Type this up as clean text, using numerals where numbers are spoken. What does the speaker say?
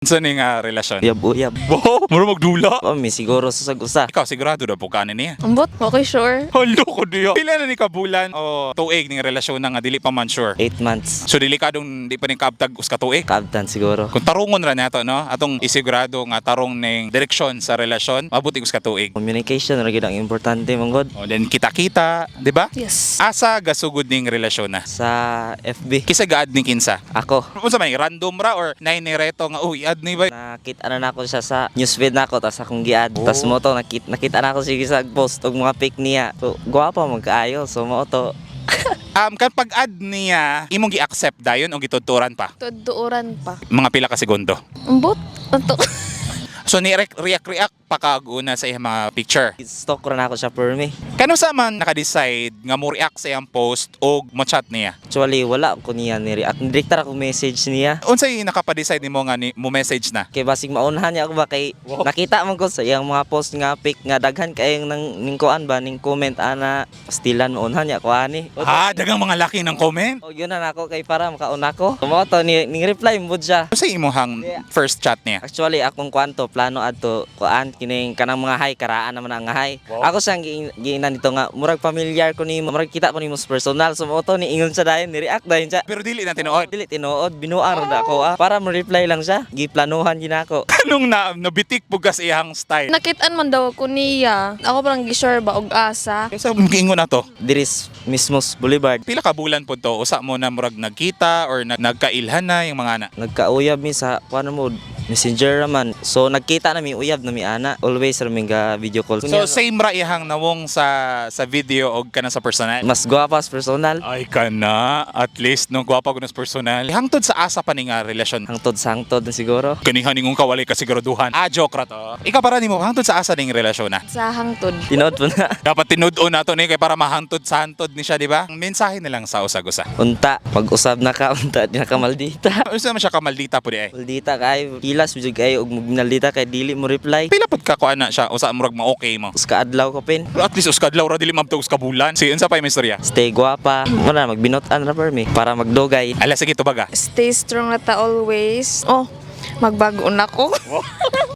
Unsa ni nga relasyon? Uyab-uyab. Wow, mura magdula. Oh, mi siguro sa usa. Ikaw sigurado na po kanin niya. Ambot, okay, sure. Halo ko diya. Pila na ni ka bulan o tuig ning relasyon na nga dili pa man sure? 8 months. So delikadong di pa ning kaabtag usa ka tuig. Kaabtan siguro. Kung tarungon ra nato, no, atong isigurado nga tarong ning direksyon sa relasyon, mabuti usa ka tuig. Communication ra gyud ang importante man gud. O then kita-kita, di ba? Yes. Asa gasugod ning relasyon na? Sa FB. Kisa gaad ni kinsa? Ako. Unsa may random ra or nay ni reto nga, uy, add ni ba? Nakita na nako siya sa newsfeed nako tas akong gi-add. Oh. Tas mo to nakita na ako siya sa post og mga pic niya. So gwapa man kaayo. So mo to. Kan pag-add niya, imong gi-accept dayon o gituturan pa? Tuduoran pa. Mga pila ka segundo. Ambot, ato. So ni react react pa kag una sa iyang mga picture. Stalk ra nako siya for me. Kano sa man naka-decide nga mo react sa iyang post o mo chat niya? Actually wala ko niya ni react. Direkta ra ko message niya. Unsay nakapa-decide nimo nga ni, mo message na? Kay basig maunhan niya ako ba kay nakita man ko sa iyang mga post nga pic nga daghan kayong nang ning kuan ba ning comment ana pastilan maunhan niya ko ani. Ah, dagang mga laki ng comment. O yun na nako kay para makauna ko. Mo to ni ning reply mo siya. Unsay imong first chat niya? Actually akong kwanto plano adto kuan kining kanang mga hi karaan naman ang hi. Ako siyang giingnan nito nga murag familiar ko nimo, murag kita ko nimo sa personal. So mo to ni ingon siya dayon, ni react dayon siya. Pero dili na tinuod. Dili tinuod, binuang ra ako ah. Para mo reply lang siya. Giplanuhan gid nako. Anong na nabitik pug ka sa iyang style? Nakitaan man daw ako niya. Ako parang gi-sure ba og asa. Kaysa giingon na to. Diris mismo sa Boulevard. Pila ka bulan po to? Usa mo na murag nagkita or nagkailhan na yung mga ana? Nagkauyab mi sa kuan mo Messenger raman. So nagkita na mi, uyab na mi ana. Always ra mi ga video call. So same ra iyang nawong sa video og kanang sa personal. Mas gwapa sa personal. Ay kana, at least no gwapa ko na sa personal. Hangtod sa asa pa ni nga relasyon? Hangtod sa hangtod na siguro. Kanihan ningon ka walay kasiguraduhan. Ah, joke ra to. Ikaw para nimo hangtod sa asa ning relasyon na? Sa hangtod. Tinuod po na. Dapat tinud-on nato ni kay para mahangtod sa hangtod ni siya, di ba? Ang mensahe na lang sa usag-usa. Unta, pag-usab na ka, unta, di na ka maldita. Unsa man siya ka maldita po di ay? Maldita kay, hilas jud kayo og maldita kay dili mo reply. Pila pud ka kuan na siya usa murag ma-okay mo? Us ka adlaw ko pin. Pero at least uskadlaw ra dili mabtog uska bulan. Si unsa pa yung istorya? Stay guwapa. Muna magbinot-an ra per mi para magdugay. Ala sige, tubaga. Stay strong na ta always. Oh, magbago na ko.